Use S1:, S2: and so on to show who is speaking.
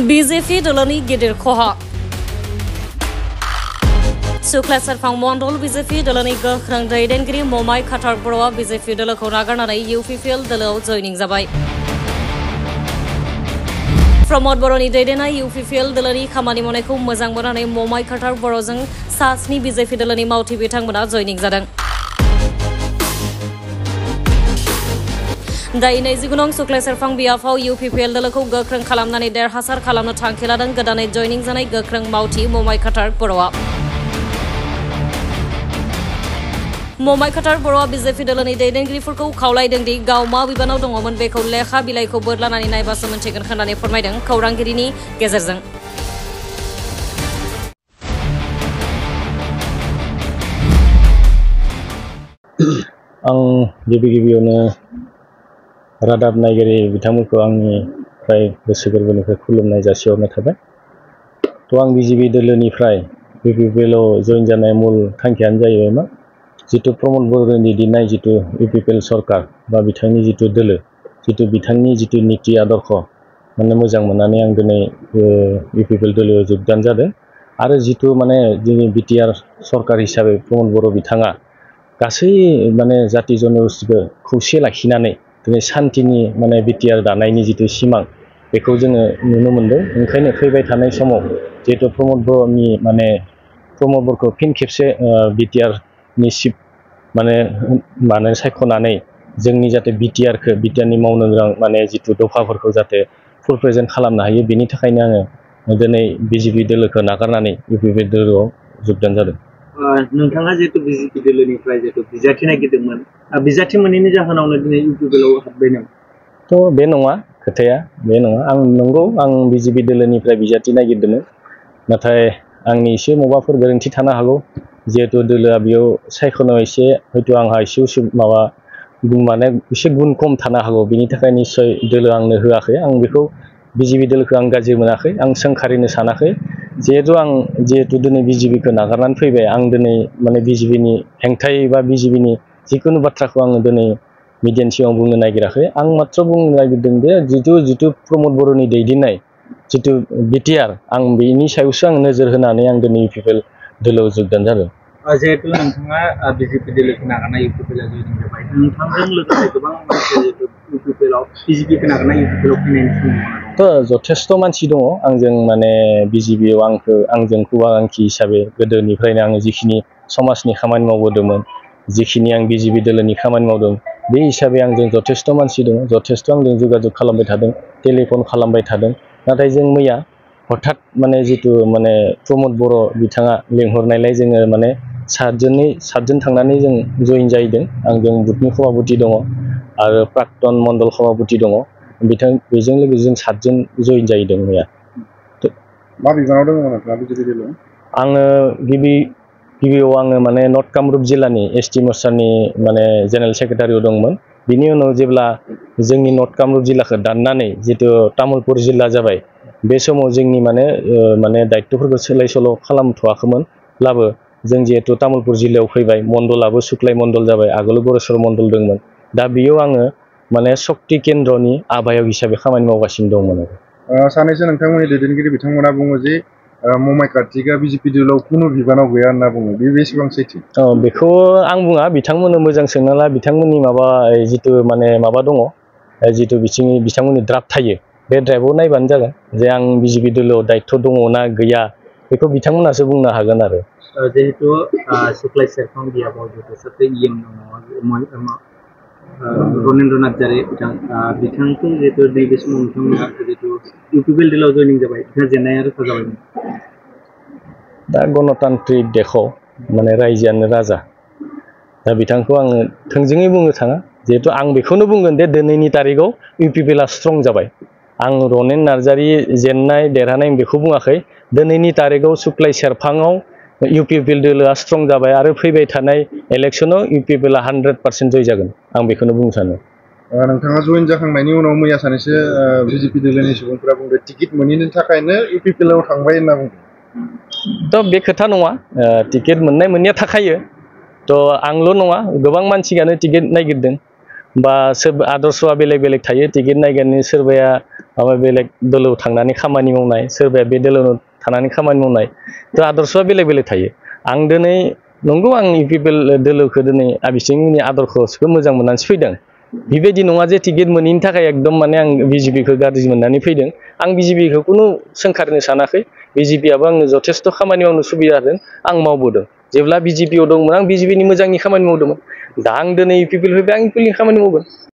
S1: BJP दलनि गिदिर खहा सुक्ला सेरफां मण्डल BJP दलनि गोख्रों दैदेनगिरि ममाइ खाटार बर'आ BJP दलखौ नागारनानै UPPL दलोआव जयनिं जाबाय। प्रमद बर'नि दैदेननाय UPPL दलनि खामानि मावनायखौ मोजां मोननानै ममाइ खाटार बर'जों सा 7 BJP दलनि मावथि बिथांमोना जयनिं जादों। दायो 29 नं सुक्ला सेरफां बियाफाव UPPL दलखौ गोख्रों खालामनानै देरहासार खालामनो थांखि लादों गोदानै जयनिं जानाय गोख्रों मावथि ममाइ खाटार बर'आ। ममाइ खाटार बर'आ BJP दलनि दैदेनगिरिफोरखौ खावलायदों दि गाव मा बिबानाव दङमोन बेखौ लेखा बिलाइखौ बोदलानानै नायबासो मोनथिगोन होननानै फोरमायदों खौरांगिरिनि गेजेरजों।
S2: आं गिबियावनो रादाब नायगिरि बिथांमोनखौ आंनिफ्राय गोसो गोरबोनिफ्राय खुलुमनाय जासिहरनाय थाबाय। आं BJP दोलोनिफ्राय UPPLआव जयेन जानाय मुल थांखियानो जाहैबाय मा जितु प्रमद बर'नि दैदेननाय जितु UPPL सरकार बा बिथांनि जितु दोलो बिथांनि जितु नीति आदर्श माने मोजां मोननानै आं दिनै UPPL दोलोआव जोगदान जादों आरो जितु माने जोंनि BTR सरकार हिसाबै प्रमद बर' बिथाङा गासै माने जाति जनगोष्ठीखौ खौसे लाखिनानै दिनै शान्तिनि माने BTR दानायनि जितु सिमां बेखौ जोङो नुनो मोनदों। ओंखायनो फैबाय थानाय समाव जितु प्रमद बर'खौ फिन खेबसे BTR नि चिफ माने सायख'नानै जोंनि जाहाथे BTR नि मावनो गोनां माने जितु दफाफोरखौ जाहाथे फुल प्रेजेन्ट खालामनो हायो बेनि थाखायनो आङो दिनै BJP दोलोखौ नागारनानै UPPL दोलोआव जोगदान जादों।
S3: नोंथाङा जिहेतु BJP दोलोनिफ्राय जिहेतु बिजाथि नागिरदोंमोन बिजाथि मोनैनि जाहोनावनो दिनै UPPLआव हाबबाय नामा?
S2: बे नङा खोथाया बे नङा आं नंगौ आं BJP दोलोनिफ्राय बिजाथि नागिरदोंमोन नाथाय आंनि एसे माबाफोर गोरोन्थि थानो हागौ जिहेतु दोलोआ बेयाव सायख'नायाव एसे हयथ' आंहा एसे माबा माने एसे गुन खम थानो हागौ बेनि थाखाय निस्सय दोलो आंनो होआखै। आं बेखौ BJP दोलोखौ आं गाज्रि मोनाखै आं सोंखारिनो सानाखै जिहेतु दिनै BJPखौ नागारनानै फैबाय आं दिनै माने BJPनि हेंथायै बा BJPनि जिखुनु बाथ्राखौ आङो दिनै मिडियानि सिगाङाव बुंनो नागिराखै। आं मात्र बुंनो नागिरदों जे जितु प्रमद बर'नि दैदेननाय जितु BTR आं बेनि सायावसो आं नोजोर होनानै आं दिनै UPPL दोलोआव जोगदान जादों।
S3: जिहेतु नोंथाङा BJP दोलोखौ नागारनाय UPPLआव जयेन जाबाय नोंथांजों लोगोसे गोबां मानसि जिहेतु UPPLआव BJPखौ नागारनाय UPPLआव फैनायनि सिगां
S2: जथेस्थ' मानसि दङ आंजों माने BJPआव आंजों खुबागांखि हिसाबै गोदोनिफ्रायनो आङो जिखिनि समाजनि खामानि मावबोदोंमोन जिखिनि आं BJP दोलोनि खामानि मावदों बे हिसाबै आंजों जथेस्थ' मानसि दङ जथेस्थ' आंजों जगाजग खालामबाय थादों टेलिफन खालामबाय थादों। नाथाय जों मैया हठात माने जितु माने प्रमद बर' बिथाङा लिंहरनायलाय जोङो माने सातजन थांनानै जों जयेन जाहैदों। आंजों बुथनि सभापति दङ आरो प्राक्तन मण्डल सभापति दङ बेजों लोगोसे जों 7 जन जयेन जाहैदों मैया।
S3: मा बिबानाव दङमोन नोंथाङा BJP दोलोआव?
S2: आङो गिबियाव आङो माने नर्थ कामरुप जिल्लानि ST मोर्चानि माने जेनेरेल सेक्रेटारियाव दंमोन। बिनि उनाव जेब्ला जोंनि नर्थ कामरुप जिल्लाखौ दाननानै जितु तामुलपुर जिल्ला जाबाय बे समाव जोंनि माने दायित्वफोरखौ सोलाय सोल' खालामथ'वाखैमोनब्लाबो जों जिहेतु तामुलपुर जिल्लायाव फैबाय मण्डलाबो सुक्लाय मण्डल जाबाय आगोल गरेस्वर मण्डल दंमोन दा बेयाव आङो माने शक्ति केन्द्रनि आबायक हिसाबै खामानि मावगासिनो दंमोन।
S3: सानैसो नोंथांमोननि दैदेनगिरि बिथांमोना बुङो जे ममाइ कार्तिकआ BJP दोलोआव खुनु बिबानाव गैया होनना बुङो बे बेसेबां सैथो?
S2: बेखौ आं बुङा बिथांमोननो मोजां सोंनाला बिथांमोननि जितु माने माबा दङ जितु बिथांमोननि द्राफ्ट थायो बे द्राफ्टआव नायबानो जागोन जे आं BJP दोलोआव दायित्व दङ ना गैया बेखौ बिथांमोनासो बुंनो हागोन आरो।
S3: जिहेतु सुक्लाय सेरफां बियाबाव जिहेतु सासे EM दङ रनेन्द्र नार्जारि बिथांखौ जिहेतु नैबे समाव नोंथांमोना जिहेतु UPPL दोलोआव जयेनिं जाबाय जेननाया रोखा जाबाय।
S2: दा गणतान्त्रिक देशआव माने रायजोआनो राजा दा बिथांखौ आङो थोंजोङै बुंनो थाङा जिहेतु आं बेखौनो बुंगोन दे दिनैनि तारिखआव UPPLआ स्ट्रं जाबाय। आं रनेन नार्जारि जेननाय देरहानाय बेखौ बुङाखै दिनैनि तारिखआव सुक्लाय सेरफाङाव UPPL दोलोआ स्ट्रं जाबाय आरो फैबाय थानाय इलेक्सनाव UPPLआ 100% जय जागोन आं बेखौनो बुंनो सानो।
S3: नोंथाङा जयेन जाखांनायनि उनाव मैया सानैसो BJP दोलोनि सुबुंफोरा बुंदों टिकेट मोनैनि थाखायनो UPPLआव थांबाय होनना बुंदों।
S2: बे खोथा नङा टिकेट मोननाया थाखायो आंल' नङा गोबां मानसियानो टिकेट नागिरदों बा सोरबा आदर्शआ बेलेग बेलेग थायो टिकेट नागिरनानै सोरबाया माबा बेलेग दोलोआव थांनानै खामानि मावनाय सोरबाया बे दोलोआव थानानै खामानि मावनाय थ' आदर्शआ बेलेग बेलेग थायो आं दिनै नंगौ आं इउपिपिएल दोलोखौ दिनै आबिसिंनि आदर्शखौ मोजां मोननानैसो फैदों बेबायदि नङा जे टिकेट मोनैनि थाखाय एकदम माने आं बिजेपिखौ गाज्रि मोननानै फैदों आं बिजेपिखौ खुनु सोंखारनो सानाखै बिजेपिआबो आंनो जथेस्थ' खामानि मावनो सुबिदा होदों आं मावबोदों जेब्ला बिजेपिआव दंमोन आं बिजेपिनि मोजांनि खामानि मावदोंमोन दा आं दिनै इउपिपिएल फैबाय आं इउपिपिएलनि खामानि मावगोन